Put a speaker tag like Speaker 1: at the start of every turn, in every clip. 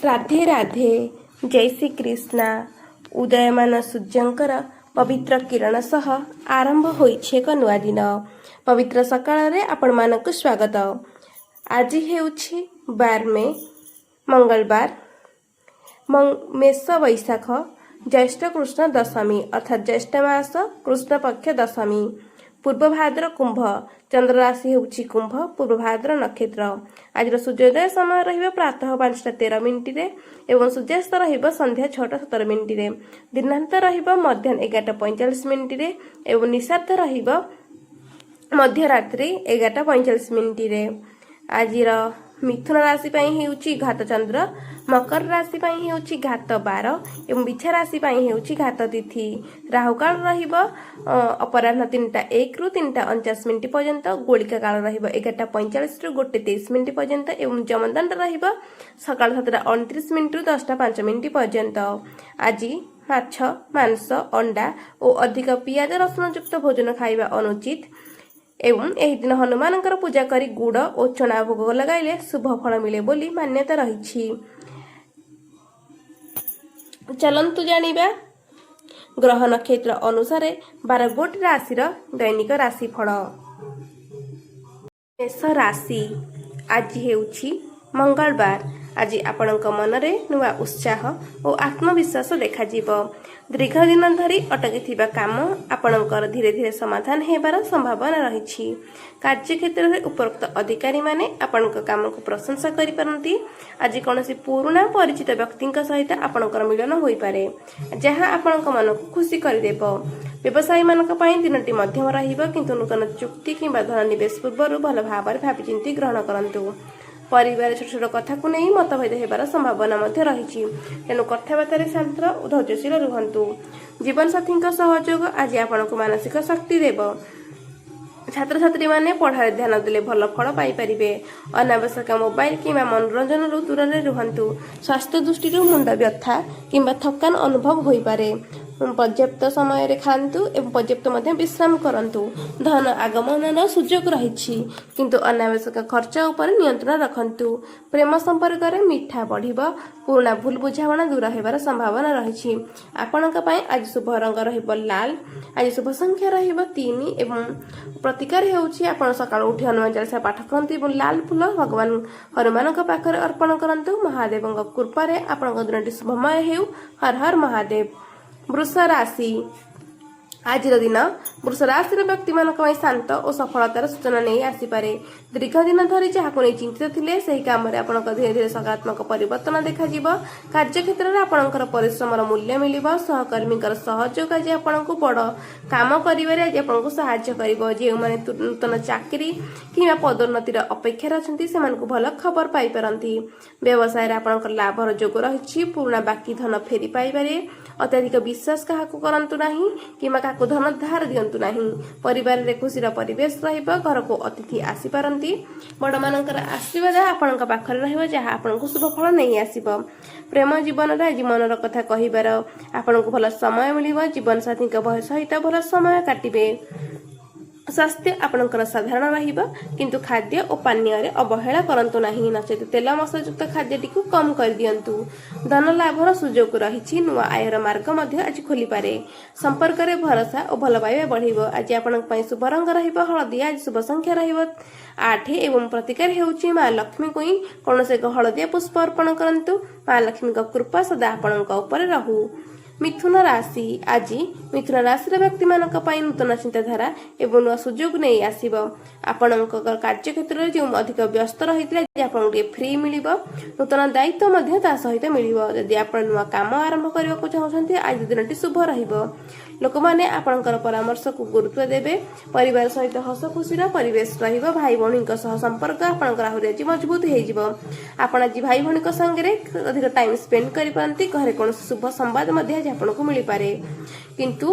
Speaker 1: ରାଧେ ରାଧେ, ଜୟ ଶ୍ରୀ କ୍ରିଷ୍ଣା। ଉଦୟମାନ ସୂର୍ଯ୍ୟଙ୍କର ପବିତ୍ର କିରଣ ସହ ଆରମ୍ଭ ହୋଇଛି ଏକ ନୂଆ ଦିନ। ପବିତ୍ର ସକାଳରେ ଆପଣମାନଙ୍କୁ ସ୍ୱାଗତ। ଆଜି ହେଉଛି 12 ମେ, ମଙ୍ଗଳବାର, ମେଷ ବୈଶାଖ, ଜ୍ୟେଷ୍ଠ କୃଷ୍ଣ ଦଶମୀ, ଅର୍ଥାତ୍ ଜ୍ୟେଷ୍ଠ ମାସ କୃଷ୍ଣ ପକ୍ଷ ଦଶମୀ, ପୂର୍ବ ଭାଦ୍ର କୁମ୍ଭ। ଚନ୍ଦ୍ର ରାଶି ହେଉଛି କୁମ୍ଭ, ପୂର୍ବ ଭାଦ୍ର ନକ୍ଷତ୍ର। ଆଜିର ସୂର୍ଯ୍ୟୋଦୟ ସମୟ ରହିବ ପ୍ରାତଃ 5ଟା 13 ମିନିଟରେ ଏବଂ ସୂର୍ଯ୍ୟାସ୍ତ ରହିବ ସନ୍ଧ୍ୟା 6ଟା 17 ମିନିଟରେ। ଦିନାନ୍ତ ରହିବ ମଧ୍ୟାହ୍ନ 11ଟା 45 ମିନିଟରେ ଏବଂ ନିଶାର୍ଦ୍ଧ ରହିବ ମଧ୍ୟରାତ୍ରି 11ଟା 45 ମିନିଟରେ। ଆଜିର ମିଥୁନ ରାଶି ପାଇଁ ହେଉଛି ଘାତ ଚନ୍ଦ୍ର, ମକର ରାଶି ପାଇଁ ହେଉଛି ଘାତ 12 ଏବଂ ବିଛା ରାଶି ପାଇଁ ହେଉଛି ଘାତ ତିଥି। ରାହୁକାଳ ରହିବ ଅପରାହ୍ନ 3ଟା 1ରୁ 3ଟା 49 ମିନିଟ୍ ପର୍ଯ୍ୟନ୍ତ, ଗୁଳିକା କାଳ ରହିବ 11ଟା 45ରୁ 1 23 ମିନିଟ୍ ପର୍ଯ୍ୟନ୍ତ ଏବଂ ଯମଦଣ୍ଡ ରହିବ ସକାଳ 7ଟା 29 ମିନିଟ୍ରୁ 10ଟା 5 ମିନିଟ୍ ପର୍ଯ୍ୟନ୍ତ। ଆଜି ମାଛ, ମାଂସ, ଅଣ୍ଡା ଓ ଅଧିକ ପିଆଜ ରସୁଣଯୁକ୍ତ ଭୋଜନ ଖାଇବା ଅନୁଚିତ ଏବଂ ଏହି ଦିନ ହନୁମାନଙ୍କର ପୂଜା କରି ଗୁଡ଼ ଓ ଚଣା ଭୋଗ ଲଗାଇଲେ ଶୁଭ ଫଳ ମିଳେ ବୋଲି ମାନ୍ୟତା ରହିଛି। ଚାଲନ୍ତୁ ଜାଣିବା ଗ୍ରହ ନକ୍ଷତ୍ର ଅନୁସାରେ 12 ଗୋଟି ରାଶିର ଦୈନିକ ରାଶିଫଳ। ମେଷ ରାଶି, ଆଜି ହେଉଛି ମଙ୍ଗଳବାର। ଆଜି ଆପଣଙ୍କ ମନରେ ନୂଆ ଉତ୍ସାହ ଓ ଆତ୍ମବିଶ୍ୱାସ ଦେଖାଯିବ। ଦୀର୍ଘ ଦିନ ଧରି ଅଟକିଥିବା କାମ ଆପଣଙ୍କର ଧୀରେ ଧୀରେ ସମାଧାନ ହେବାର ସମ୍ଭାବନା ରହିଛି। କାର୍ଯ୍ୟକ୍ଷେତ୍ରରେ ଉପରୋକ୍ତ ଅଧିକାରୀମାନେ ଆପଣଙ୍କ କାମକୁ ପ୍ରଶଂସା କରିପାରନ୍ତି। ଆଜି କୌଣସି ପୁରୁଣା ପରିଚିତ ବ୍ୟକ୍ତିଙ୍କ ସହିତ ଆପଣଙ୍କର ମିଳନ ହୋଇପାରେ, ଯାହା ଆପଣଙ୍କ ମନକୁ ଖୁସି କରିଦେବ। ବ୍ୟବସାୟୀମାନଙ୍କ ପାଇଁ ଦିନଟି ମଧ୍ୟମ ରହିବ, କିନ୍ତୁ ନୂତନ ଚୁକ୍ତି କିମ୍ବା ଧନ ନିବେଶ ପୂର୍ବରୁ ଭଲ ଭାବରେ ଭାବିଚିନ୍ତି ଗ୍ରହଣ କରନ୍ତୁ। ପରିବାର ଛୋଟ ଛୋଟ କଥାକୁ ନେଇ ମତଭେଦ ହେବାର ସମ୍ଭାବନା ମଧ୍ୟ ରହିଛି, ତେଣୁ କଥାବାର୍ତ୍ତାରେ ଶାନ୍ତ ଓ ଧୈର୍ଯ୍ୟଶୀଳ ରୁହନ୍ତୁ। ଜୀବନସାଥୀଙ୍କ ସହଯୋଗ ଆଜି ଆପଣଙ୍କୁ ମାନସିକ ଶକ୍ତି ଦେବ। ଛାତ୍ରଛାତ୍ରୀମାନେ ପଢ଼ାରେ ଧ୍ୟାନ ଦେଲେ ଭଲ ଫଳ ପାଇପାରିବେ। ଅନାବଶ୍ୟକ ମୋବାଇଲ କିମ୍ବା ମନୋରଞ୍ଜନରୁ ଦୂରରେ ରୁହନ୍ତୁ। ସ୍ୱାସ୍ଥ୍ୟ ଦୃଷ୍ଟିରୁ ମୁଣ୍ଡ ବ୍ୟଥା କିମ୍ବା ଥକାନ ଅନୁଭବ ହୋଇପାରେ। ପର୍ଯ୍ୟାପ୍ତ ସମୟରେ ଖାଆନ୍ତୁ ଏବଂ ପର୍ଯ୍ୟାପ୍ତ ମଧ୍ୟ ବିଶ୍ରାମ କରନ୍ତୁ। ଧନ ଆଗମନର ସୁଯୋଗ ରହିଛି, କିନ୍ତୁ ଅନାବଶ୍ୟକ ଖର୍ଚ୍ଚ ଉପରେ ନିୟନ୍ତ୍ରଣ ରଖନ୍ତୁ। ପ୍ରେମ ସମ୍ପର୍କରେ ମିଠା ବଢ଼ିବ। ପୁରୁଣା ଭୁଲ ବୁଝାମଣା ଦୂର ହେବାର ସମ୍ଭାବନା ରହିଛି। ଆପଣଙ୍କ ପାଇଁ ଆଜି ଶୁଭ ରଙ୍ଗ ରହିବ ଲାଲ। ଆଜି ଶୁଭ ସଂଖ୍ୟା ରହିବ 3 ଏବଂ ପ୍ରତିକାର ହେଉଛି ଆପଣ ସକାଳୁ ଉଠି ହନୁମାନ ଚାଳିଶା ପାଠ କରନ୍ତୁ ଏବଂ ଲାଲ ଫୁଲ ଭଗବାନ ହନୁମାନଙ୍କ ପାଖରେ ଅର୍ପଣ କରନ୍ତୁ। ମହାଦେବଙ୍କ କୃପାରେ ଆପଣଙ୍କ ଦିନଟି ଶୁଭମୟ ହେଉ। ହର ହର ମହାଦେବ। ବୃଷ ରାଶି, ଆଜିର ଦିନ ବୃଷ ରାଶିର ବ୍ୟକ୍ତିମାନଙ୍କ ପାଇଁ ଶାନ୍ତ ଓ ସଫଳତାର ସୂଚନା ନେଇ ଆସିପାରେ। ଦୀର୍ଘ ଦିନ ଧରି ଯାହାକୁ ନେଇ ଚିନ୍ତିତ ଥିଲେ, ସେହି କାମରେ ଆପଣଙ୍କ ଧୀରେ ଧୀରେ ସକାରାତ୍ମକ ପରିବର୍ତ୍ତନ ଦେଖାଯିବ। କାର୍ଯ୍ୟକ୍ଷେତ୍ରରେ ଆପଣଙ୍କର ପରିଶ୍ରମର ମୂଲ୍ୟ ମିଳିବ। ସହକର୍ମୀଙ୍କର ସହଯୋଗ ଆଜି ଆପଣଙ୍କୁ ବଡ଼ କାମ କରିବାରେ ଆଜି ଆପଣଙ୍କୁ ସାହାଯ୍ୟ କରିବ। ଯେଉଁମାନେ ନୂତନ ଚାକିରି କିମ୍ବା ପଦୋନ୍ନତିର ଅପେକ୍ଷାରେ ଅଛନ୍ତି, ସେମାନଙ୍କୁ ଭଲ ଖବର ପାଇପାରନ୍ତି। ବ୍ୟବସାୟରେ ଆପଣଙ୍କର ଲାଭର ଯୋଗ ରହିଛି। ପୁରୁଣା ବାକି ଧନ ଫେରି ପାଇପାରେ। ଅତ୍ୟଧିକ ବିଶ୍ୱାସ କାହାକୁ କରନ୍ତୁ ନାହିଁ କିମ୍ବା କାହାକୁ ଧନ ଧାର ଦିଅନ୍ତୁ ନାହିଁ। ପରିବାରରେ ଖୁସିର ପରିବେଶ ରହିବ। ଘରକୁ ଅତିଥି ଆସିପାରନ୍ତି। ବଡ଼ମାନଙ୍କର ଆଶୀର୍ବାଦ ଆପଣଙ୍କ ପାଖରେ ରହିବ, ଯାହା ଆପଣଙ୍କୁ ଶୁଭ ଫଳ ନେଇ ଆସିବ। ପ୍ରେମ ଜୀବନରେ ଆଜି ମନର କଥା କହିବାର ଆପଣଙ୍କୁ ଭଲ ସମୟ ମିଳିବ। ଜୀବନସାଥୀଙ୍କ ସହିତ ଭଲ ସମୟ କାଟିବେ। ସ୍ୱାସ୍ଥ୍ୟ ଆପଣଙ୍କର ସାଧାରଣ ରହିବ, କିନ୍ତୁ ଖାଦ୍ୟ ଓ ପାନୀୟରେ ଅବହେଳା କରନ୍ତୁ ନାହିଁ, ନଚେତ ତେଲ ମସଲାଯୁକ୍ତ ଖାଦ୍ୟଟିକୁ କମ୍ କରିଦିଅନ୍ତୁ। ଧନ ଲାଭର ସୁଯୋଗ ରହିଛି। ନୂଆ ଆୟର ମାର୍ଗ ମଧ୍ୟ ଆଜି ଖୋଲିପାରେ। ସମ୍ପର୍କରେ ଭରସା ଓ ଭଲ ପାଇବା ବଢ଼ିବ। ଆଜି ଆପଣଙ୍କ ପାଇଁ ଶୁଭ ରଙ୍ଗ ରହିବ ହଳଦିଆ। ଆଜି ଶୁଭ ସଂଖ୍ୟା ରହିବ 8 ଏବଂ ପ୍ରତିକାର ହେଉଛି ମା ଲକ୍ଷ୍ମୀଙ୍କୁ ହିଁ କୌଣସି ଏକ ହଳଦିଆ ପୁଷ୍ପ ଅର୍ପଣ କରନ୍ତୁ। ମା ଲକ୍ଷ୍ମୀଙ୍କ କୃପା ସଦା ଆପଣଙ୍କ ଉପରେ ରହୁ। ମିଥୁନ ରାଶି, ଆଜି ମିଥୁନ ରାଶିର ବ୍ୟକ୍ତିମାନଙ୍କ ପାଇଁ ନୂତନ ଚିନ୍ତାଧାରା ଏବଂ ନୂଆ ସୁଯୋଗ ନେଇ ଆସିବ। ଆପଣଙ୍କ କାର୍ଯ୍ୟକ୍ଷେତ୍ରରେ ଯେଉଁ ଅଧିକ ବ୍ୟସ୍ତ ରହିଥିଲେ, ଆଜି ଆପଣଙ୍କୁ ଟିକେ ଫ୍ରି ମିଳିବ। ନୂତନ ଦାୟିତ୍ୱ ମଧ୍ୟ ତା ସହିତ ମିଳିବ। ଯଦି ଆପଣ ନୂଆ କାମ ଆରମ୍ଭ କରିବାକୁ ଚାହୁଁଛନ୍ତି, ଆଜି ଦିନଟି ଶୁଭ ରହିବ। ଲୋକମାନେ ଆପଣଙ୍କର ପରାମର୍ଶକୁ ଗୁରୁତ୍ୱ ଦେବେ। ପରିବାର ସହିତ ହସ ଖୁସିର ପରିବେଶ ରହିବ। ଭାଇ ଭଉଣୀଙ୍କ ସହ ସମ୍ପର୍କ ଆପଣଙ୍କର ଆହୁରି ଆଜି ମଜବୁତ ହେଇଯିବ। ଆପଣ ଆଜି ଭାଇ ଭଉଣୀଙ୍କ ସାଙ୍ଗରେ ଅଧିକ ଟାଇମ୍ ସ୍ପେଣ୍ଡ କରିପାରନ୍ତି। ଘରେ କୌଣସି ଶୁଭ ସମ୍ବାଦ ମଧ୍ୟ ଆଜି ଆପଣଙ୍କୁ ମିଳିପାରେ, କିନ୍ତୁ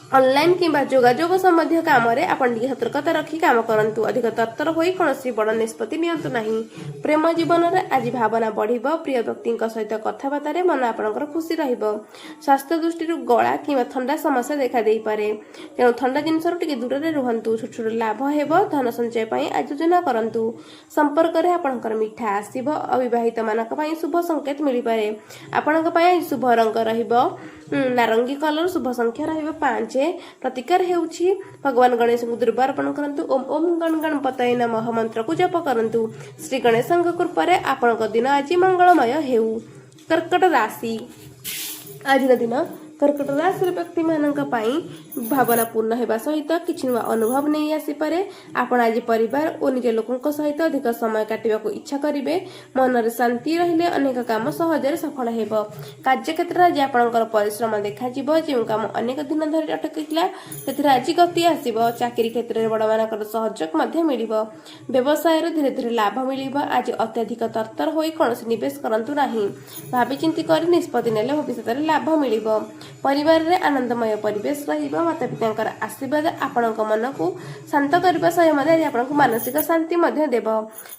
Speaker 1: ଅନଲାଇନ୍ କିମ୍ବା ଯୋଗାଯୋଗ ସମ୍ବନ୍ଧୀୟ କାମରେ ଆପଣ ଟିକେ ସତର୍କତା ରଖି କାମ କରନ୍ତୁ। ଅଧିକ ତରତର ହୋଇ କୌଣସି ବଡ଼ ନିଷ୍ପତ୍ତି ନିଅନ୍ତୁ ନାହିଁ। ପ୍ରେମ ଜୀବନରେ ଆଜି ଭାବନା ବଢ଼ିବ। ପ୍ରିୟ ବ୍ୟକ୍ତିଙ୍କ ସହିତ କଥାବାର୍ତ୍ତାରେ ମନ ଆପଣଙ୍କର ଖୁସି ରହିବ। ସ୍ୱାସ୍ଥ୍ୟ ଦୃଷ୍ଟିରୁ ଗଳା କିମ୍ବା ଥଣ୍ଡା ସମସ୍ୟା ଦେଖାଦେଇପାରେ, ତେଣୁ ଥଣ୍ଡା ଜିନିଷରୁ ଟିକେ ଦୂରରେ ରୁହନ୍ତୁ। ଛୋଟ ଛୋଟ ଲାଭ ହେବ। ଧନ ସଞ୍ଚୟ ପାଇଁ ଆଜି ଯୋଜନା କରନ୍ତୁ। ସମ୍ପର୍କରେ ଆପଣଙ୍କର ମିଠା ଆସିବ। ଅବିବାହିତମାନଙ୍କ ପାଇଁ ଶୁଭ ସଂକେତ ମିଳିପାରେ। ଆପଣଙ୍କ ପାଇଁ ଆଜି ଶୁଭ ରଙ୍ଗ ରହିବ ନାରଙ୍ଗୀ କଲର, ଶୁଭ ସଂଖ୍ୟା ରହିବ 5। ପ୍ରତିକାର ହେଉଛି ଭଗବାନ ଗଣେଶଙ୍କୁ ଦୁର୍ବା ଅର୍ପଣ କରନ୍ତୁ। ଓମ୍ ଓମ୍ ଗଣ ଗଣପତୟ ନମଃ ମନ୍ତ୍ରକୁ ଜପ କରନ୍ତୁ। ଶ୍ରୀ ଗଣେଶଙ୍କ କୃପାରେ ଆପଣଙ୍କ ଦିନ ଆଜି ମଙ୍ଗଳମୟ ହେଉ। କର୍କଟ ରାଶି। ଆଜିର ଦିନ କର୍କଟ ରାଶିର ବ୍ୟକ୍ତିମାନଙ୍କ ପାଇଁ ଭାବନା ପୂର୍ଣ୍ଣ ହେବା ସହିତ କିଛି ନୂଆ ଅନୁଭବ ନେଇ ଆସିପାରେ। ଆପଣ ଆଜି ପରିବାର ଓ ନିଜ ଲୋକଙ୍କ ସହିତ ଅଧିକ ସମୟ କାଟିବାକୁ ଇଚ୍ଛା କରିବେ। ମନରେ ଶାନ୍ତି ରହିଲେ ଅନେକ କାମ ସହଜରେ ସଫଳ ହେବ। କାର୍ଯ୍ୟକ୍ଷେତ୍ରରେ ଆଜି ଆପଣଙ୍କର ପରିଶ୍ରମ ଦେଖାଯିବ। ଯେଉଁ କାମ ଅନେକ ଦିନ ଧରି ଅଟକିଥିଲା, ସେଥିରେ ଆଜି ଗତି ଆସିବ। ଚାକିରି କ୍ଷେତ୍ରରେ ବଡ଼ମାନଙ୍କର ସହଯୋଗ ମଧ୍ୟ ମିଳିବ। ବ୍ୟବସାୟରେ ଧୀରେ ଧୀରେ ଲାଭ ମିଳିବ। ଆଜି ଅତ୍ୟଧିକ ତରତର ହୋଇ କୌଣସି ନିବେଶ କରନ୍ତୁ ନାହିଁ। ଭାବିଚିନ୍ତି କରି ନିଷ୍ପତ୍ତି ନେଲେ ଭବିଷ୍ୟତରେ ଲାଭ ମିଳିବ। ପରିବାରରେ ଆନନ୍ଦମୟ ପରିବେଶ ରହିବ। ମାତା ପିତାଙ୍କର ଆଶୀର୍ବାଦ ଆପଣଙ୍କ ମନକୁ ଶାନ୍ତ କରିବା ସହ ମଧ୍ୟ ଆଜି ଆପଣଙ୍କୁ ମାନସିକ ଶାନ୍ତି ମଧ୍ୟ ଦେବ।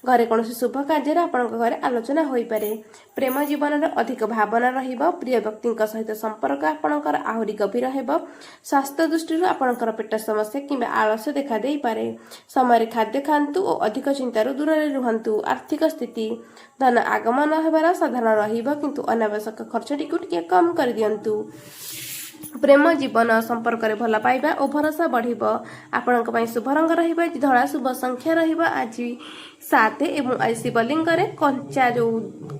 Speaker 1: ଘରେ କୌଣସି ଶୁଭ କାର୍ଯ୍ୟରେ ଆପଣଙ୍କ ଘରେ ଆଲୋଚନା ହୋଇପାରେ। ପ୍ରେମ ଜୀବନରେ ଅଧିକ ଭାବନା ରହିବ। ପ୍ରିୟ ବ୍ୟକ୍ତିଙ୍କ ସହିତ ସମ୍ପର୍କ ଆପଣଙ୍କର ଆହୁରି ଗଭୀର ହେବ। ସ୍ୱାସ୍ଥ୍ୟ ଦୃଷ୍ଟିରୁ ଆପଣଙ୍କର ପେଟ ସମସ୍ୟା କିମ୍ବା ଆଳସ୍ୟ ଦେଖା ଦେଇପାରେ। ସମୟରେ ଖାଦ୍ୟ ଖାଆନ୍ତୁ ଓ ଅଧିକ ଚିନ୍ତାରୁ ଦୂରରେ ରୁହନ୍ତୁ। ଆର୍ଥିକ ସ୍ଥିତି: ଧନ ଆଗମନ ହେବାର ସାଧାରଣ ରହିବ, କିନ୍ତୁ ଅନାବଶ୍ୟକ ଖର୍ଚ୍ଚଟିକୁ ଟିକେ କମ୍ କରିଦିଅନ୍ତୁ। ପ୍ରେମ ଜୀବନ ସମ୍ପର୍କରେ ଭଲ ପାଇବା ଓ ଭରସା ବଢ଼ିବ। ଆପଣଙ୍କ ପାଇଁ ଶୁଭ ରଙ୍ଗ ରହିବ ଆଜି ଧଳା, ଶୁଭ ସଂଖ୍ୟା ରହିବ ଆଜି 7 ଏବଂ ଆଜି ଶିବଲିଙ୍ଗରେ କଞ୍ଚା ଯୋଉ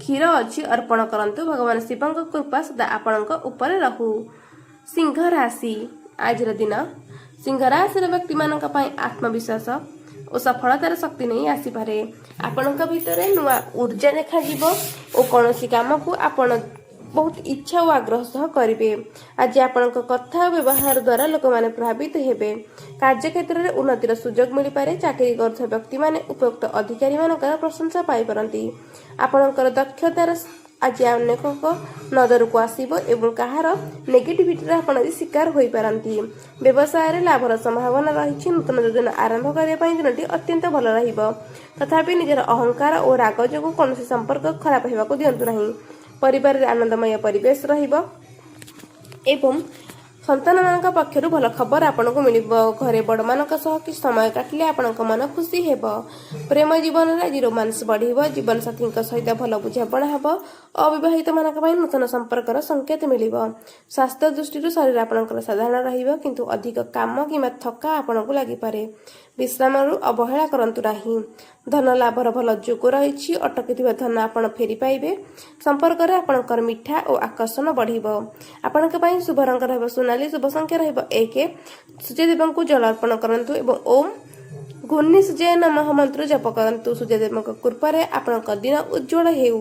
Speaker 1: କ୍ଷୀର ଅଛି ଅର୍ପଣ କରନ୍ତୁ। ଭଗବାନ ଶିବଙ୍କ କୃପା ସଦା ଆପଣଙ୍କ ଉପରେ ରହୁ। ସିଂହ ରାଶି। ଆଜିର ଦିନ ସିଂହ ରାଶିର ବ୍ୟକ୍ତିମାନଙ୍କ ପାଇଁ ଆତ୍ମବିଶ୍ୱାସ ଓ ସଫଳତାର ଶକ୍ତି ନେଇ ଆସିପାରେ। ଆପଣଙ୍କ ଭିତରେ ନୂଆ ଉର୍ଜା ଦେଖାଯିବ ଓ କୌଣସି କାମକୁ ଆପଣ ବହୁତ ଇଚ୍ଛା ଓ ଆଗ୍ରହ ସହ କରିବେ। ଆଜି ଆପଣଙ୍କ କଥା ଓ ବ୍ୟବହାର ଦ୍ୱାରା ଲୋକମାନେ ପ୍ରଭାବିତ ହେବେ। କାର୍ଯ୍ୟକ୍ଷେତ୍ରରେ ଉନ୍ନତିର ସୁଯୋଗ ମିଳିପାରେ। ଚାକିରି କରୁଥିବା ବ୍ୟକ୍ତିମାନେ ଉପଯୁକ୍ତ ଅଧିକାରୀମାନଙ୍କର ପ୍ରଶଂସା ପାଇପାରନ୍ତି। ଆପଣଙ୍କର ଦକ୍ଷତାର ଆଜି ଅନେକଙ୍କ ନଜରକୁ ଆସିବ ଏବଂ କାହାର ନେଗେଟିଭିଟିର ଆପଣ ଆଜି ଶିକାର ହୋଇପାରନ୍ତି। ବ୍ୟବସାୟରେ ଲାଭର ସମ୍ଭାବନା ରହିଛି। ନୂତନ ଯୋଜନା ଆରମ୍ଭ କରିବା ପାଇଁ ଦିନଟି ଅତ୍ୟନ୍ତ ଭଲ ରହିବ। ତଥାପି ନିଜର ଅହଙ୍କାର ଓ ରାଗ ଯୋଗୁଁ କୌଣସି ସମ୍ପର୍କ ଖରାପ ହେବାକୁ ଦିଅନ୍ତୁ ନାହିଁ। ପରିବାରରେ ଆନନ୍ଦମୟ ପରିବେଶ ରହିବ ଏବଂ ସନ୍ତାନମାନଙ୍କ ପକ୍ଷରୁ ଭଲ ଖବର ଆପଣଙ୍କୁ ମିଳିବ। ଘରେ ବଡ଼ମାନଙ୍କ ସହ କିଛି ସମୟ କାଟିଲେ ଆପଣଙ୍କ ମନ ଖୁସି ହେବ। ପ୍ରେମ ଜୀବନରେ ଆଜି ରୋମାନ୍ସ ବଢ଼ିବ। ଜୀବନସାଥୀଙ୍କ ସହିତ ଭଲ ବୁଝାମଣା ହେବ। ଅବିବାହିତମାନଙ୍କ ପାଇଁ ନୂତନ ସମ୍ପର୍କର ସଂକେତ ମିଳିବ। ସ୍ୱାସ୍ଥ୍ୟ ଦୃଷ୍ଟିରୁ ଶରୀର ଆପଣଙ୍କର ସାଧାରଣ ରହିବ, କିନ୍ତୁ ଅଧିକ କାମ କିମ୍ବା ଥକା ଆପଣଙ୍କୁ ଲାଗିପାରେ। ବିଶ୍ରାମରୁ ଅବହେଳା କରନ୍ତୁ ନାହିଁ। ଧନ ଲାଭର ଭଲ ଯୋଗ ରହିଛି। ଅଟକିଥିବା ଧନ ଆପଣ ଫେରି ପାଇବେ। ସମ୍ପର୍କରେ ଆପଣଙ୍କର ମିଠା ଓ ଆକର୍ଷଣ ବଢ଼ିବ। ଆପଣଙ୍କ ପାଇଁ ଶୁଭ ରଙ୍ଗ ରହିବ ସୁନାଲି, ଶୁଭ ସଂଖ୍ୟା ରହିବ 1। ସୂର୍ଯ୍ୟଦେବଙ୍କୁ ଜଳ ଅର୍ପଣ କରନ୍ତୁ ଏବଂ ଓମ୍ ଘୂର୍ଣ୍ଣି ସୂର୍ଯ୍ୟ ନମଃ ମନ୍ତ୍ର ଜପ କରନ୍ତୁ। ସୂର୍ଯ୍ୟଦେବଙ୍କ କୃପାରେ ଆପଣଙ୍କ ଦିନ ଉଜ୍ଜଳ ହେଉ।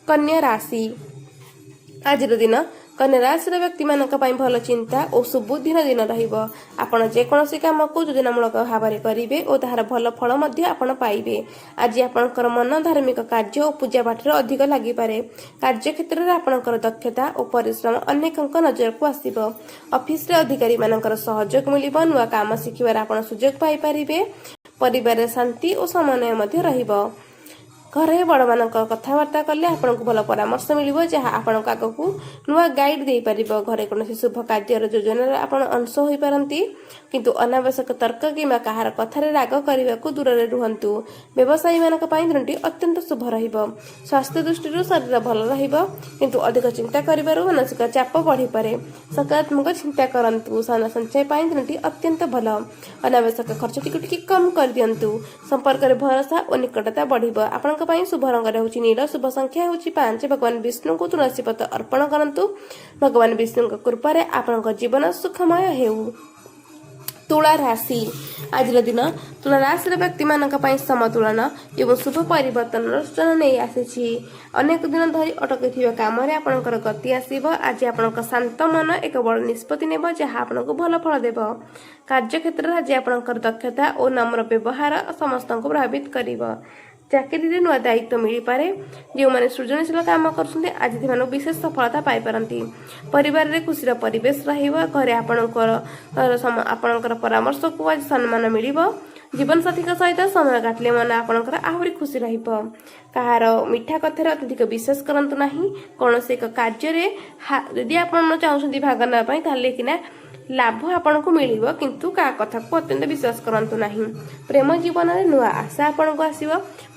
Speaker 1: କନ୍ୟା ରାଶି। ଆଜିର ଦିନ କନ୍ୟା ରାଶିର ବ୍ୟକ୍ତିମାନଙ୍କ ପାଇଁ ଭଲ ଚିନ୍ତା ଓ ସୁବୁଦ୍ଧିର ଦିନ ରହିବ। ଆପଣ ଯେକୌଣସି କାମକୁ ଯୋଜନାମୂଳକ ଭାବରେ କରିବେ ଓ ତାହାର ଭଲ ଫଳ ମଧ୍ୟ ଆପଣ ପାଇବେ। ଆଜି ଆପଣଙ୍କର ମନ ଧାର୍ମିକ କାର୍ଯ୍ୟ ଓ ପୂଜା ପାଠରେ ଅଧିକ ଲାଗିପାରେ। କାର୍ଯ୍ୟକ୍ଷେତ୍ରରେ ଆପଣଙ୍କର ଦକ୍ଷତା ଓ ପରିଶ୍ରମ ଅନେକଙ୍କ ନଜରକୁ ଆସିବ। ଅଫିସରେ ଅଧିକାରୀମାନଙ୍କର ସହଯୋଗ ମିଳିବ। ନୂଆ କାମ ଶିଖିବାର ଆପଣ ସୁଯୋଗ ପାଇପାରିବେ। ପରିବାରରେ ଶାନ୍ତି ଓ ସମନ୍ୱୟ ମଧ୍ୟ ରହିବ। ଘରେ ବଡ଼ମାନଙ୍କ କଥାବାର୍ତ୍ତା କଲେ ଆପଣଙ୍କୁ ଭଲ ପରାମର୍ଶ ମିଳିବ, ଯାହା ଆପଣଙ୍କୁ ଆଗକୁ ନୂଆ ଗାଇଡ୍ ଦେଇପାରିବ। ଘରେ କୌଣସି ଶୁଭ କାର୍ଯ୍ୟର ଯୋଜନାରେ ଆପଣ ଅଂଶ ହୋଇପାରନ୍ତି, କିନ୍ତୁ ଅନାବଶ୍ୟକ ତର୍କ କିମ୍ବା କାହାର କଥାରେ ରାଗ କରିବାକୁ ଦୂରରେ ରୁହନ୍ତୁ। ବ୍ୟବସାୟୀମାନଙ୍କ ପାଇଁ ଦିନଟି ଅତ୍ୟନ୍ତ ଶୁଭ ରହିବ। ସ୍ୱାସ୍ଥ୍ୟ ଦୃଷ୍ଟିରୁ ଶରୀର ଭଲ ରହିବ, କିନ୍ତୁ ଅଧିକ ଚିନ୍ତା କରିବାରୁ ମାନସିକ ଚାପ ବଢ଼ିପାରେ। ସକାରାତ୍ମକ ଚିନ୍ତା କରନ୍ତୁ। ଧନ ସଞ୍ଚୟ ପାଇଁ ଦିନଟି ଅତ୍ୟନ୍ତ ଭଲ। ଅନାବଶ୍ୟକ ଖର୍ଚ୍ଚଟିକୁ ଟିକେ କମ୍ କରିଦିଅନ୍ତୁ। ସମ୍ପର୍କରେ ଭରସା ଓ ନିକଟତା ବଢ଼ିବ। ଆପଣଙ୍କ ପାଇଁ ଶୁଭ ରଙ୍ଗ ହେଉଛି ନୀଳ, ଶୁଭ ସଂଖ୍ୟା ହେଉଛି 5। ଭଗବାନ ବିଷ୍ଣୁଙ୍କୁ ତୁଳସୀ ପତ୍ର ଅର୍ପଣ କରନ୍ତୁ। ଭଗବାନ ବିଷ୍ଣୁଙ୍କ କୃପାରେ ଆପଣଙ୍କ ଜୀବନ ସୁଖମୟ ହେଉ। ତୁଳା ରାଶି। ଆଜିର ଦିନ ତୁଳା ରାଶିର ବ୍ୟକ୍ତିମାନଙ୍କ ପାଇଁ ସମତୁଳନ ଏବଂ ଶୁଭ ପରିବର୍ତ୍ତନର ସୂଚନା ନେଇ ଆସିଛି। ଅନେକ ଦିନ ଧରି ଅଟକିଥିବା କାମରେ ଆପଣଙ୍କର ଗତି ଆସିବ। ଆଜି ଆପଣଙ୍କ ଶାନ୍ତ ମନ ଏକ ବଡ଼ ନିଷ୍ପତ୍ତି ନେବ, ଯାହା ଆପଣଙ୍କୁ ଭଲ ଫଳ ଦେବ। କାର୍ଯ୍ୟକ୍ଷେତ୍ରରେ ଆଜି ଆପଣଙ୍କର ଦକ୍ଷତା ଓ ନମ୍ର ବ୍ୟବହାର ସମସ୍ତଙ୍କୁ ପ୍ରଭାବିତ କରିବ। ଚାକିରିରେ ନୂଆ ଦାୟିତ୍ୱ ମିଳିପାରେ। ଯେଉଁମାନେ ସୃଜନଶୀଳ କାମ କରୁଛନ୍ତି, ଆଜି ସେମାନଙ୍କୁ ବିଶେଷ ସଫଳତା ପାଇପାରନ୍ତି। ପରିବାରରେ ଖୁସିର ପରିବେଶ ରହିବ। ଘରେ ଆପଣଙ୍କର ପରାମର୍ଶକୁ ଆଜି ସମ୍ମାନ ମିଳିବ। ଜୀବନସାଥୀଙ୍କ ସହିତ ସମୟ କାଟିଲେ ମନ ଆପଣଙ୍କର ଆହୁରି ଖୁସି ରହିବ। କାହାର ମିଠା କଥାରେ ଅତ୍ୟଧିକ ବିଶ୍ୱାସ କରନ୍ତୁ ନାହିଁ। କୌଣସି ଏକ କାର୍ଯ୍ୟରେ ଯଦି ଆପଣ ଚାହୁଁଛନ୍ତି ଭାଗ ନେବା ପାଇଁ, ତାହେଲେ କିନା ଲାଭ ଆପଣଙ୍କୁ ମିଳିବ, କିନ୍ତୁ କାହା କଥାକୁ ଅତ୍ୟନ୍ତ ବିଶ୍ୱାସ କରନ୍ତୁ ନାହିଁ। ପ୍ରେମ ଜୀବନରେ ନୂଆ ଆଶା ଆପଣଙ୍କୁ ଆସିବ।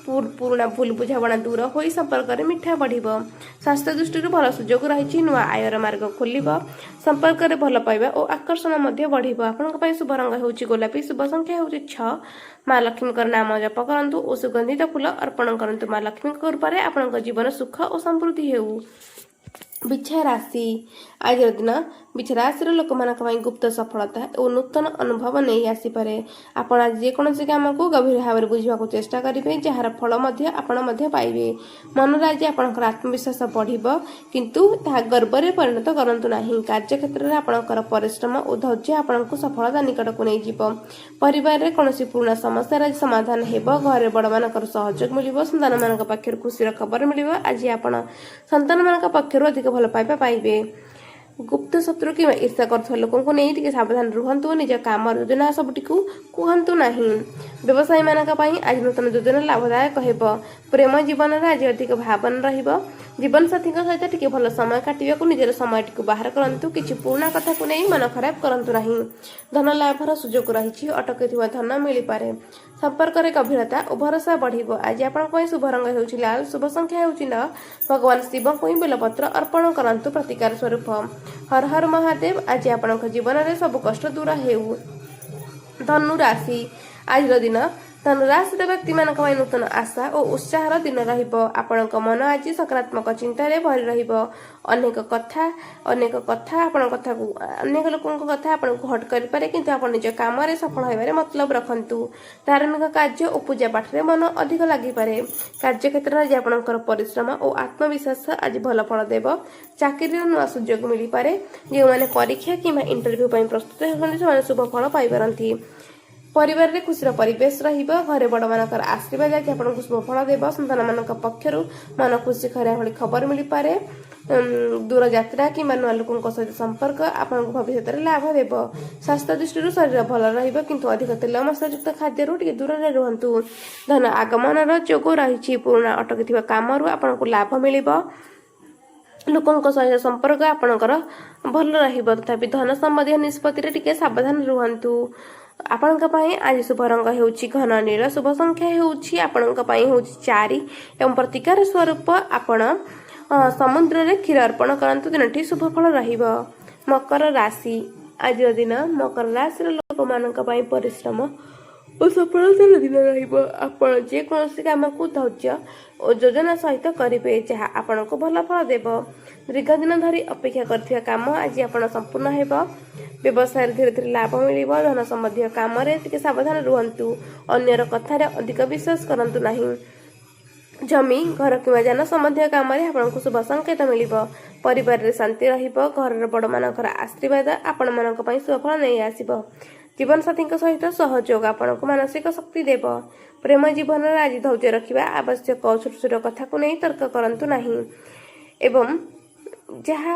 Speaker 1: ପୁରୁଣା ଭୁଲ ବୁଝାମଣା ଦୂର ହୋଇ ସମ୍ପର୍କରେ ମିଠା ବଢ଼ିବ। ସ୍ୱାସ୍ଥ୍ୟ ଦୃଷ୍ଟିରୁ ଭଲ ସୁଯୋଗ ରହିଛି। ନୂଆ ଆୟର ମାର୍ଗ ଖୋଲିବ। ସମ୍ପର୍କରେ ଭଲ ପାଇବା ଓ ଆକର୍ଷଣ ମଧ୍ୟ ବଢ଼ିବ। ଆପଣଙ୍କ ପାଇଁ ଶୁଭ ରଙ୍ଗ ହେଉଛି ଗୋଲାପୀ, ଶୁଭ ସଂଖ୍ୟା ହେଉଛି 6। ମା ଲକ୍ଷ୍ମୀଙ୍କର ନାମ ଜପ କରନ୍ତୁ ଓ ସୁଗନ୍ଧିତ ଫୁଲ ଅର୍ପଣ କରନ୍ତୁ। ମା ଲକ୍ଷ୍ମୀଙ୍କ କୃପାରେ ଆପଣଙ୍କ ଜୀବନ ସୁଖ ଓ ସମୃଦ୍ଧି ହେଉ। ବିଛା ରାଶି। ଆଜିର ଦିନ ବିଛା ରାଶିର ଲୋକମାନଙ୍କ ପାଇଁ ଗୁପ୍ତ ସଫଳତା ଓ ନୂତନ ଅନୁଭବ ନେଇ ଆସିପାରେ। ଆପଣ ଆଜି ଯେକୌଣସି କାମକୁ ଗଭୀର ଭାବରେ ବୁଝିବାକୁ ଚେଷ୍ଟା କରିବେ, ଯାହାର ଫଳ ମଧ୍ୟ ଆପଣ ମଧ୍ୟ ପାଇବେ। ମନରେ ଆଜି ଆପଣଙ୍କର ଆତ୍ମବିଶ୍ୱାସ ବଢ଼ିବ, କିନ୍ତୁ ତାହା ଗର୍ବରେ ପରିଣତ କରନ୍ତୁ ନାହିଁ। କାର୍ଯ୍ୟକ୍ଷେତ୍ରରେ ଆପଣଙ୍କର ପରିଶ୍ରମ ଓ ଧୈର୍ଯ୍ୟ ଆପଣଙ୍କୁ ସଫଳତା ନିକଟକୁ ନେଇଯିବ। ପରିବାରରେ କୌଣସି ପୁରୁଣା ସମସ୍ୟାର ଆଜି ସମାଧାନ ହେବ। ଘରେ ବଡ଼ମାନଙ୍କର ସହଯୋଗ ମିଳିବ। ସନ୍ତାନମାନଙ୍କ ପାଖରୁ ଖୁସିର ଖବର ମିଳିବ। ଆଜି ଆପଣ ସନ୍ତାନମାନଙ୍କ ପକ୍ଷରୁ ଅଧିକ ଭଲ ପାଇବା ପାଇବେ। ଗୁପ୍ତ ଶତ୍ରୁ କିମ୍ବା ଈର୍ଷା କରୁଥିବା ଲୋକଙ୍କୁ ନେଇ ଟିକେ ସାବଧାନ ରୁହନ୍ତୁ। ନିଜ କାମର ଯୋଜନା ସବୁଟିକୁ କୁହନ୍ତୁ ନାହିଁ। ବ୍ୟବସାୟୀମାନଙ୍କ ପାଇଁ ଆଜି ନୂତନ ଯୋଜନା ଲାଭଦାୟକ ହେବ। ପ୍ରେମ ଜୀବନରେ ଆଜି ଅଧିକ ଭାବନା ରହିବ। ଜୀବନସାଥୀଙ୍କ ସହିତ ଟିକେ ଭଲ ସମୟ କାଟିବାକୁ ନିଜର ସମୟଟିକୁ ବାହାର କରନ୍ତୁ। କିଛି ପୁରୁଣା କଥାକୁ ନେଇ ମନ ଖରାପ କରନ୍ତୁ ନାହିଁ। ଧନ ଲାଭର ସୁଯୋଗ ରହିଛି। ଅଟକିଥିବା ଧନ ମିଳିପାରେ। ସମ୍ପର୍କରେ ଗଭୀରତା ଓ ଭରସା ବଢ଼ିବ। ଆଜି ଆପଣଙ୍କ ପାଇଁ ଶୁଭ ରଙ୍ଗ ହେଉଛି ଲାଲ, ଶୁଭ ସଂଖ୍ୟା ହେଉଛି 9। ଭଗବାନ ଶିବଙ୍କୁ ହିଁ ବେଲପତ୍ର ଅର୍ପଣ କରନ୍ତୁ ପ୍ରତିକାର ସ୍ୱରୂପ। ହର ହର ମହାଦେବ। ଆଜି ଆପଣଙ୍କ ଜୀବନରେ ସବୁ କଷ୍ଟ ଦୂର ହେଉ। ଧନୁ ରାଶି। ଆଜିର ଦିନ ଧନୁ ରାଶିର ବ୍ୟକ୍ତିମାନଙ୍କ ପାଇଁ ନୂତନ ଆଶା ଓ ଉତ୍ସାହର ଦିନ ରହିବ। ଆପଣଙ୍କ ମନ ଆଜି ସକାରାତ୍ମକ ଚିନ୍ତାରେ ଭରି ରହିବ। ଅନେକ କଥା ଆପଣଙ୍କ କଥାକୁ, ଅନେକ ଲୋକଙ୍କ କଥା ଆପଣଙ୍କୁ ହଟ୍ କରିପାରେ, କିନ୍ତୁ ଆପଣ ନିଜ କାମରେ ସଫଳ ହେବାରେ ମତଲବ ରଖନ୍ତୁ। ଧାର୍ମିକ କାର୍ଯ୍ୟ ଓ ପୂଜା ପାଠରେ ମନ ଅଧିକ ଲାଗିପାରେ। କାର୍ଯ୍ୟକ୍ଷେତ୍ରରେ ଆଜି ଆପଣଙ୍କର ପରିଶ୍ରମ ଓ ଆତ୍ମବିଶ୍ୱାସ ଆଜି ଭଲ ଫଳ ଦେବ। ଚାକିରିର ନୂଆ ସୁଯୋଗ ମିଳିପାରେ। ଯେଉଁମାନେ ପରୀକ୍ଷା କିମ୍ବା ଇଣ୍ଟରଭ୍ୟୁ ପାଇଁ ପ୍ରସ୍ତୁତ ହେଉଛନ୍ତି, ସେମାନେ ଶୁଭ ଫଳ ପାଇପାରନ୍ତି। ପରିବାରରେ ଖୁସିର ପରିବେଶ ରହିବ। ଘରେ ବଡ଼ମାନଙ୍କର ଆଶୀର୍ବାଦ ଆଜି ଆପଣଙ୍କୁ ଶୁଭ ଫଳ ଦେବ। ସନ୍ତାନମାନଙ୍କ ପକ୍ଷରୁ ମନ ଖୁସି କରିବା ଭଳି ଖବର ମିଳିପାରେ। ଦୂର ଯାତ୍ରା କିମ୍ବା ନୂଆ ଲୋକଙ୍କ ସହିତ ସମ୍ପର୍କ ଆପଣଙ୍କୁ ଭବିଷ୍ୟତରେ ଲାଭ ଦେବ। ସ୍ୱାସ୍ଥ୍ୟ ଦୃଷ୍ଟିରୁ ଶରୀର ଭଲ ରହିବ, କିନ୍ତୁ ଅଧିକ ତେଲ ମସଲାଯୁକ୍ତ ଖାଦ୍ୟରୁ ଟିକେ ଦୂରରେ ରୁହନ୍ତୁ। ଧନ ଆଗମନର ଯୋଗ ରହିଛି। ପୁରୁଣା ଅଟକିଥିବା କାମରୁ ଆପଣଙ୍କୁ ଲାଭ ମିଳିବ। ଲୋକଙ୍କ ସହିତ ସମ୍ପର୍କ ଆପଣଙ୍କର ଭଲ ରହିବ। ତଥାପି ଧନ ସମ୍ବନ୍ଧୀୟ ନିଷ୍ପତ୍ତିରେ ଟିକେ ସାବଧାନ ରୁହନ୍ତୁ। ଆପଣଙ୍କ ପାଇଁ ଆଜି ଶୁଭ ରଙ୍ଗ ହେଉଛି ଘନ ନୀଳ, ଶୁଭ ସଂଖ୍ୟା ହେଉଛି ଆପଣଙ୍କ ପାଇଁ ହେଉଛି 4 ଏବଂ ପ୍ରତିକାର ସ୍ୱରୂପ ଆପଣ ସମୁଦ୍ରରେ କ୍ଷୀର ଅର୍ପଣ କରନ୍ତୁ। ଦିନଟି ଶୁଭ ଫଳ ରହିବ। ମକର ରାଶି। ଆଜିର ଦିନ ମକର ରାଶିର ଲୋକମାନଙ୍କ ପାଇଁ ପରିଶ୍ରମ ଓ ସଫଳତାର ଦିନ ରହିବ। ଆପଣ ଯେକୌଣସି କାମକୁ ଧୈର୍ଯ୍ୟ ଓ ଯୋଜନା ସହିତ କରିବେ, ଯାହା ଆପଣଙ୍କୁ ଭଲ ଫଳ ଦେବ। ଦୀର୍ଘ ଦିନ ଧରି ଅପେକ୍ଷା କରିଥିବା କାମ ଆଜି ଆପଣ ସମ୍ପୂର୍ଣ୍ଣ ହେବ। ବ୍ୟବସାୟରେ ଧୀରେ ଧୀରେ ଲାଭ ମିଳିବ। ଧନ ସମ୍ବନ୍ଧୀୟ କାମରେ ଟିକେ ସାବଧାନ ରୁହନ୍ତୁ। ଅନ୍ୟର କଥାରେ ଅଧିକ ବିଶ୍ୱାସ କରନ୍ତୁ ନାହିଁ। ଜମି, ଘର କିମ୍ବା ଯାନ ସମ୍ବନ୍ଧୀୟ କାମରେ ଆପଣଙ୍କୁ ଶୁଭ ସଂକେତ ମିଳିବ। ପରିବାରରେ ଶାନ୍ତି ରହିବ। ଘରର ବଡ଼ମାନଙ୍କର ଆଶୀର୍ବାଦ ଆପଣମାନଙ୍କ ପାଇଁ ଶୁଭଫଳ ନେଇ ଆସିବ। ଜୀବନସାଥୀଙ୍କ ସହିତ ସହଯୋଗ ଆପଣଙ୍କୁ ମାନସିକ ଶକ୍ତି ଦେବ। ପ୍ରେମ ଜୀବନରେ ଆଜି ଧୈର୍ଯ୍ୟ ରଖିବା ଆବଶ୍ୟକ। ଛୋଟ ଛୋଟ କଥାକୁ ନେଇ ତର୍କ କରନ୍ତୁ ନାହିଁ ଏବଂ ଯାହା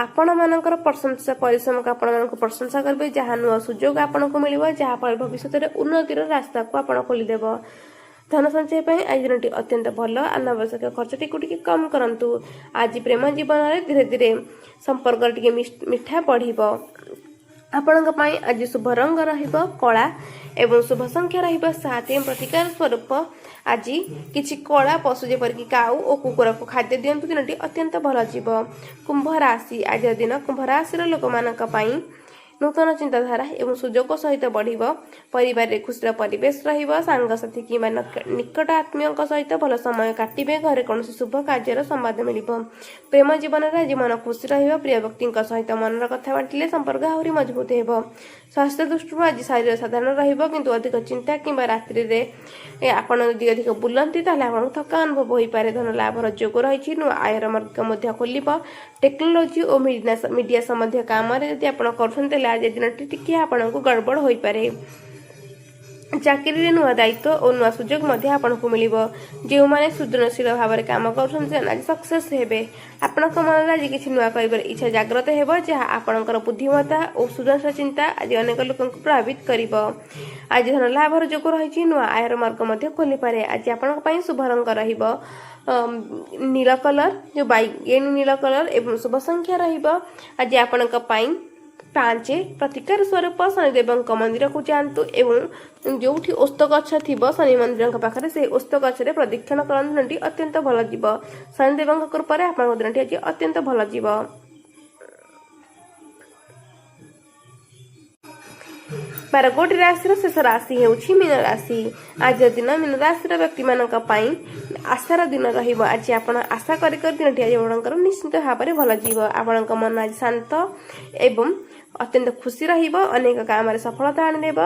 Speaker 1: ଆପଣମାନଙ୍କର ପ୍ରଶଂସା, ପରିଶ୍ରମକୁ ଆପଣମାନଙ୍କୁ ପ୍ରଶଂସା କରିବେ, ଯାହା ନୂଆ ସୁଯୋଗ ଆପଣଙ୍କୁ ମିଳିବ, ଯାହାଫଳରେ ଭବିଷ୍ୟତରେ ଉନ୍ନତିର ରାସ୍ତାକୁ ଆପଣ ଖୋଲିଦେବ। ଧନ ସଞ୍ଚୟ ପାଇଁ ଆଜି ଦିନଟି ଅତ୍ୟନ୍ତ ଭଲ। ଅନାବଶ୍ୟକ ଖର୍ଚ୍ଚଟିକୁ ଟିକେ କମ୍ କରନ୍ତୁ। ଆଜି ପ୍ରେମ ଜୀବନରେ ଧୀରେ ଧୀରେ ସମ୍ପର୍କରେ ଟିକେ ମିଠା ବଢ଼ିବ। ଆପଣଙ୍କ ପାଇଁ ଆଜି ଶୁଭ ରଙ୍ଗ ରହିବ କଳା ଏବଂ ଶୁଭ ସଂଖ୍ୟା ରହିବ 7। ଏବଂ ପ୍ରତିକାର ସ୍ୱରୂପ ଆଜି କିଛି କଳା ପଶୁ ଯେପରିକି କାଉ ଓ କୁକୁରକୁ ଖାଦ୍ୟ ଦିଅନ୍ତୁ। ଦିନଟି ଅତ୍ୟନ୍ତ ଭଲ ଯିବ। କୁମ୍ଭ ରାଶି। ଆଜିର ଦିନ କୁମ୍ଭ ରାଶିର ଲୋକମାନଙ୍କ ପାଇଁ ନୂତନ ଚିନ୍ତାଧାରା ଏବଂ ସୁଯୋଗ ସହିତ ବଢ଼ିବ। ପରିବାରରେ ଖୁସିର ପରିବେଶ ରହିବ। ସାଙ୍ଗସାଥି କିମ୍ବା ନିକଟ ଆତ୍ମୀୟଙ୍କ ସହିତ ଭଲ ସମୟ କାଟିବେ। ଘରେ କୌଣସି ଶୁଭ କାର୍ଯ୍ୟର ସମ୍ବାଦ ମିଳିବ। ପ୍ରେମ ଜୀବନରେ ଆଜି ମନ ଖୁସି ରହିବ। ପ୍ରିୟ ବ୍ୟକ୍ତିଙ୍କ ସହିତ ମନର କଥା ବାଣ୍ଟିଲେ ସମ୍ପର୍କ ଆହୁରି ମଜବୁତ ହେବ। ସ୍ୱାସ୍ଥ୍ୟ ଦୃଷ୍ଟିରୁ ଆଜି ଶରୀର ସାଧାରଣ ରହିବ, କିନ୍ତୁ ଅଧିକ ଚିନ୍ତା କିମ୍ବା ରାତ୍ରିରେ ଆପଣ ଯଦି ଅଧିକ ବୁଲନ୍ତି, ତାହେଲେ ଆପଣଙ୍କୁ ଥକା ଅନୁଭବ ହୋଇପାରେ। ଧନ ଲାଭର ଯୋଗ ରହିଛି। ନୂଆ ଆୟର ମାର୍ଗ ମଧ୍ୟ ଖୋଲିବ। ଟେକ୍ନୋଲୋଜି ଓ ମିଡିଆ ମିଡିଆ ସମ୍ବନ୍ଧୀୟ କାମରେ ଯଦି ଆପଣ କରୁଛନ୍ତି, ତାହେଲେ ଆଜି ଦିନଟି ଟିକେ ଆପଣଙ୍କୁ ଗଡ଼ବଡ଼ ହୋଇପାରେ। ଚାକିରିରେ ନୂଆ ଦାୟିତ୍ୱ ଓ ନୂଆ ସୁଯୋଗ ମଧ୍ୟ ଆପଣଙ୍କୁ ମିଳିବ। ଯେଉଁମାନେ ସୃଜନଶୀଳ ଭାବରେ କାମ କରୁଛନ୍ତି, ସେମାନେ ଆଜି ସକ୍ସେସ୍ ହେବେ। ଆପଣଙ୍କ ମନରେ ଆଜି କିଛି ନୂଆ କରିବାର ଇଚ୍ଛା ଜାଗ୍ରତ ହେବ, ଯାହା ଆପଣଙ୍କର ବୁଦ୍ଧିମତ୍ତା ଓ ସୃଜନଶୀଳ ଚିନ୍ତା ଆଜି ଅନେକ ଲୋକଙ୍କୁ ପ୍ରଭାବିତ କରିବ। ଆଜି ଧନ ଲାଭର ଯୋଗ ରହିଛି। ନୂଆ ଆୟର ମାର୍ଗ ମଧ୍ୟ ଖୋଲିପାରେ। ଆଜି ଆପଣଙ୍କ ପାଇଁ ଶୁଭ ରଙ୍ଗ ରହିବ ନୀଳ କଲର, ଯେଉଁ ବାଇଗଣୀ ନୀଳ କଲର ଏବଂ ଶୁଭ ସଂଖ୍ୟା ରହିବ ଆଜି ଆପଣଙ୍କ ପାଇଁ 5। ପ୍ରତିକାର ସ୍ୱରୂପ ଶନିଦେବଙ୍କ ମନ୍ଦିରକୁ ଯାଆନ୍ତୁ ଏବଂ ଯେଉଁଠି ଓସ୍ତ ଗଛ ଥିବ ଶନି ମନ୍ଦିରଙ୍କ ପାଖରେ, ସେହି ଓସ୍ତ ଗଛରେ ପ୍ରଦକ୍ଷିଣ କରନ୍ତୁ। ଦିନଟି ଅତ୍ୟନ୍ତ ଭଲ ଯିବ। ଶନିଦେବଙ୍କ କୃପାରେ ଆପଣଙ୍କ ଦିନଟି ଆଜି ଅତ୍ୟନ୍ତ ଭଲ ଯିବ। 12 ଗୋଟି ରାଶିର ଶେଷ ରାଶି ହେଉଛି ମୀନ ରାଶି। ଆଜିର ଦିନ ମୀନ ରାଶିର ବ୍ୟକ୍ତିମାନଙ୍କ ପାଇଁ ଆଶାର ଦିନ ରହିବ। ଆଜି ଆପଣ ଆଶା କରି କରି ଦିନଟି ଆଜି ଆପଣଙ୍କର ନିଶ୍ଚିତ ଭାବରେ ଭଲ ଯିବ। ଆପଣଙ୍କ ମନ ଆଜି ଶାନ୍ତ ଏବଂ ଅତ୍ୟନ୍ତ ଖୁସି ରହିବ। ଅନେକ କାମରେ ସଫଳତା ଆଣିଦେବ।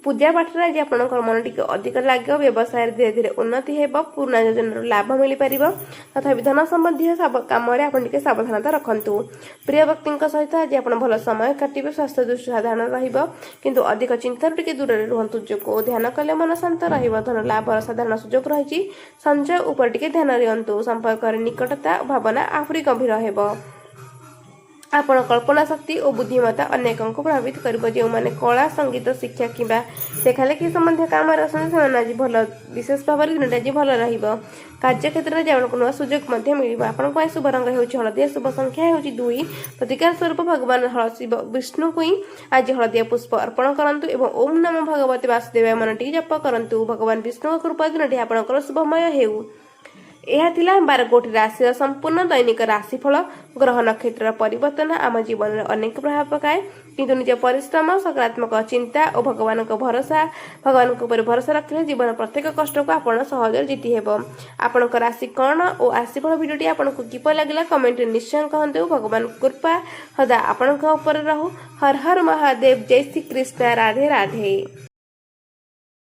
Speaker 1: ପୂଜା ପାଠରେ ଆଜି ଆପଣଙ୍କର ମନ ଟିକେ ଅଧିକ ଲାଗିବ। ବ୍ୟବସାୟରେ ଧୀରେ ଧୀରେ ଉନ୍ନତି ହେବ। ପୁରୁଣା ଯୋଜନାରୁ ଲାଭ ମିଳିପାରିବ। ତଥାପି ଧନ ସମ୍ବନ୍ଧୀୟ କାମରେ ଆପଣ ଟିକେ ସାବଧାନତା ରଖନ୍ତୁ। ପ୍ରିୟ ବ୍ୟକ୍ତିଙ୍କ ସହିତ ଆଜି ଆପଣ ଭଲ ସମୟ କାଟିବେ। ସ୍ୱାସ୍ଥ୍ୟ ଦୃଷ୍ଟି ସାଧାରଣ ରହିବ, କିନ୍ତୁ ଅଧିକ ଚିନ୍ତାରୁ ଟିକେ ଦୂରରେ ରୁହନ୍ତୁ। ଯୋଗ ଓ ଧ୍ୟାନ କଲେ ମନ ଶାନ୍ତ ରହିବ। ଧନ ଲାଭର ସାଧାରଣ ସୁଯୋଗ ରହିଛି। ସଞ୍ଚୟ ଉପରେ ଟିକେ ଧ୍ୟାନ ଦିଅନ୍ତୁ। ସମ୍ପର୍କରେ ନିକଟତା ଭାବନା ଆହୁରି ଗଭୀର ହେବ। ଆପଣ କଳ୍ପନା ଶକ୍ତି ଓ ବୁଦ୍ଧିମତ୍ତା ଅନେକଙ୍କୁ ପ୍ରଭାବିତ କରିବ। ଯେଉଁମାନେ କଳା, ସଙ୍ଗୀତ, ଶିକ୍ଷା କିମ୍ବା ଲେଖାଲେଖି ସମ୍ବନ୍ଧୀୟ କାମରେ ଅଛନ୍ତି, ସେମାନେ ଆଜି ଭଲ, ବିଶେଷ ଭାବରେ ଦିନଟି ଆଜି ଭଲ ରହିବ। କାର୍ଯ୍ୟକ୍ଷେତ୍ରରେ ଆଜି ଆପଣଙ୍କୁ ନୂଆ ସୁଯୋଗ ମଧ୍ୟ ମିଳିବ। ଆପଣଙ୍କ ପାଇଁ ଶୁଭ ରଙ୍ଗ ହେଉଛି ହଳଦିଆ, ଶୁଭ ସଂଖ୍ୟା ହେଉଛି 2। ପ୍ରତିକାର ସ୍ୱରୂପ ଭଗବାନ ଶିବ ବିଷ୍ଣୁଙ୍କୁ ହିଁ ଆଜି ହଳଦିଆ ପୁଷ୍ପ ଅର୍ପଣ କରନ୍ତୁ ଏବଂ ଓମ୍ ନମୋ ଭଗବତେ ବାସୁଦେବାୟ ମନ୍ତ୍ରଟି ଜପ କରନ୍ତୁ। ଭଗବାନ ବିଷ୍ଣୁଙ୍କ କୃପା ଦିନଟି ଆପଣଙ୍କର ଶୁଭମୟ ହେଉ। ଏହା ଥିଲା 12 ଗୋଟି ରାଶିର ସମ୍ପୂର୍ଣ୍ଣ ଦୈନିକ ରାଶିଫଳ। ଗ୍ରହ ନକ୍ଷତ୍ରର ପରିବର୍ତ୍ତନ ଆମ ଜୀବନରେ ଅନେକ ପ୍ରଭାବ ପକାଏ, କିନ୍ତୁ ନିଜ ପରିଶ୍ରମ, ସକାରାତ୍ମକ ଚିନ୍ତା ଓ ଭଗବାନଙ୍କ ଉପରେ ଭରସା ରଖିଲେ ଜୀବନ ପ୍ରତ୍ୟେକ କଷ୍ଟକୁ ଆପଣ ସହଜରେ ଜିତି ହେବ। ଆପଣଙ୍କ ରାଶି କ'ଣ ଓ ରାଶିଫଳ ଭିଡ଼ିଓଟି ଆପଣଙ୍କୁ କିପରି ଲାଗିଲା, କମେଣ୍ଟରେ ନିଶ୍ଚୟ କହନ୍ତୁ। ଭଗବାନଙ୍କ କୃପା ସଦା ଆପଣଙ୍କ ଉପରେ ରହୁ। ହର ହର ମହାଦେବ, ଜୟ ଶ୍ରୀ କୃଷ୍ଣ, ରାଧେ ରାଧେ।